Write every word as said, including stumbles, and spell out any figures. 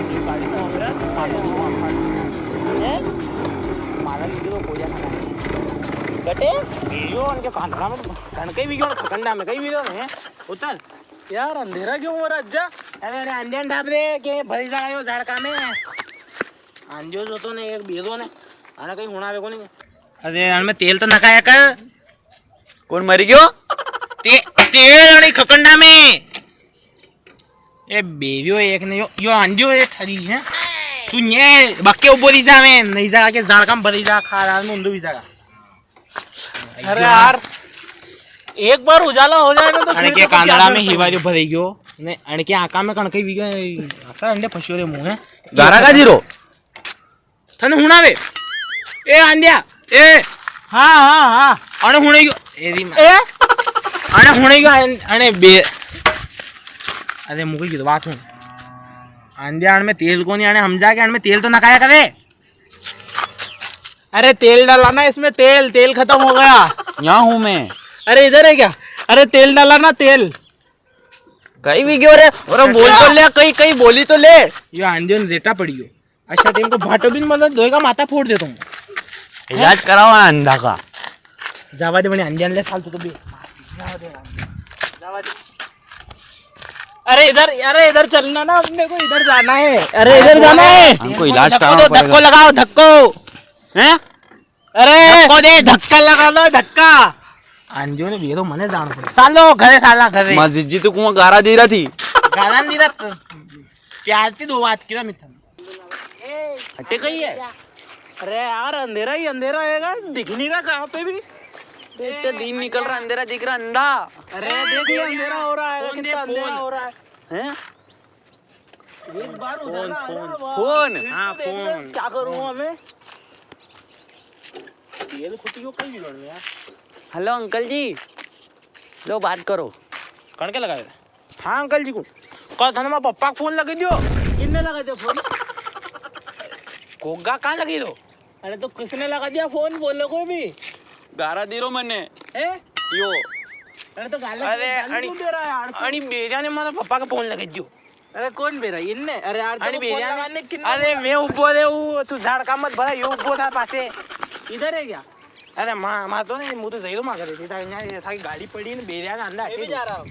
ये गाड़ी तो हो गया, मारा नहीं, वो मारा नहीं। हैं? मारा नहीं, वो कोई ना। गटे? वीडियो उनके कांदड़ा में, कण कई वीडियो, खकंडा में कई वीडियो है, उतर। यार, अंधेरा क्यों हो रहा, जा? अरे, अरे, आंधिया ढाप रे, के भरी जा रहे हो झाड़का में। आंधियो जो तो ने, एक बेदो ने, आना कहीं होना वे को नहीं। अरे, यार, में तेल तो नखाया कर। कौन मरी गयो? ते-, तेल अणी खकंडा में। ए बेरियो एक ने यो, यो आंधियो ए थारी है। तू ने बक्के उबो रही जावे, नहीं जा के जाड़का में भरी जा, खा रहा में उंदो भी जागा। अरे यार, एक बार उजाला हो जाए ना तो अणके कांदड़ा में हिवारियो भरी गयो, ने अणके आका में कणकई भी गयो, असा अंडे फसियो रे मुंह है। गारा का जीरो? थने हुणा वे? ए आंधिया, ए। हाँ, हाँ, हाँ। अणे हुणे गयो, ए री माँ। ए? अणे हुणे गयो, अणे, अणे बे-, अरे मुके की तो बात हुण। आंधिया, अण में तेल कोनी, अणे हमजा के अण में तेल तो नखाया करे। अरे तेल डाला ना इसमें, तेल, तेल खत्म हो गया। यहाँ हूँ मैं। अरे इधर है क्या? अरे तेल डाला ना, तेल। कई भी गयो रे? अरे बोल तो ले, कई, कई बोली तो ले। यो आंधियो ने रेटा पड़ी गयो। अच्छा, टेम को भाटो भी नी, मतलब, दोई का माथा फोड़ देतो हूँ। इलाज कराओ ना अंधा का। जावा दे बने आंधिया ने, ले साल तू तो बे। जावा दे, जावा दे। अरे इधर, अरे इधर चलना ना, अपने को इधर जाना है। अरे इधर जाना है। हमको इलाज धक्को कराना दो, पड़ेगा। धक्को लगाओ, धक्को। हैं? अरे धक्को दे, धक्का लगा लो, धक्का। आंधियो ने बेरो मने जान पड़े। सालो घरे, साला घरे। मस्जिद जी तो कुआं गारा दे रहा थी। गारा नी दे रहा, प्यार से दो बात की ना मिथन। हटे कहीं है? अरे यार, अंधेरा ही अंधेरा है, दिख नहीं रहा कहाँ पे भी। इतना दिन निकल रहा, अंधेरा दिख रहा, अंधा। अरे देख ले, अंधेरा हो रहा है, फोन दे, कितना अंधेरा फोन। हो रहा है। हैं? एक बार उजाला आया, फोन। वाह, फोन। फिर हाँ, तो देख ले, फोन। क्या करूँगा मैं? ये तो खुद ही कहीं भी करने यार। हेलो अंकल जी, लो बात करो। कण के लगाए? हाँ अंकल जी को। कल थाने मारा पप्पा को फोन लगा दियो। किसने लगा दिया फोन? कोगा कहाँ लगी दो? अरे तो किसने लगा दिया फोन, बोलो कोई भी। गारा दीरो मने। हैं? यो। अरे तो गाला अरे, क्यों, गाली अणी, क्यों दे रहा है यार तू? अणी बेजा ने मारा पप्पा का फोन लगा दियो। अरे कौन बेरा? इनने? अरे यार, अरे तो फोन बेरा ने, लगाने किन्ने अरे बोला? मैं उबो रे, वो तू झाड़का मत भरा, यो उबो था पासे। इधर है क्या? अरे माँ, माँ तो नहीं, मुँह तो जहीरो माँ करे थी, ताकि यहाँ ये था कि गाड़ी पड़ी ने बेरा ने अंदर मैं भी हटे जा रहा हूँ।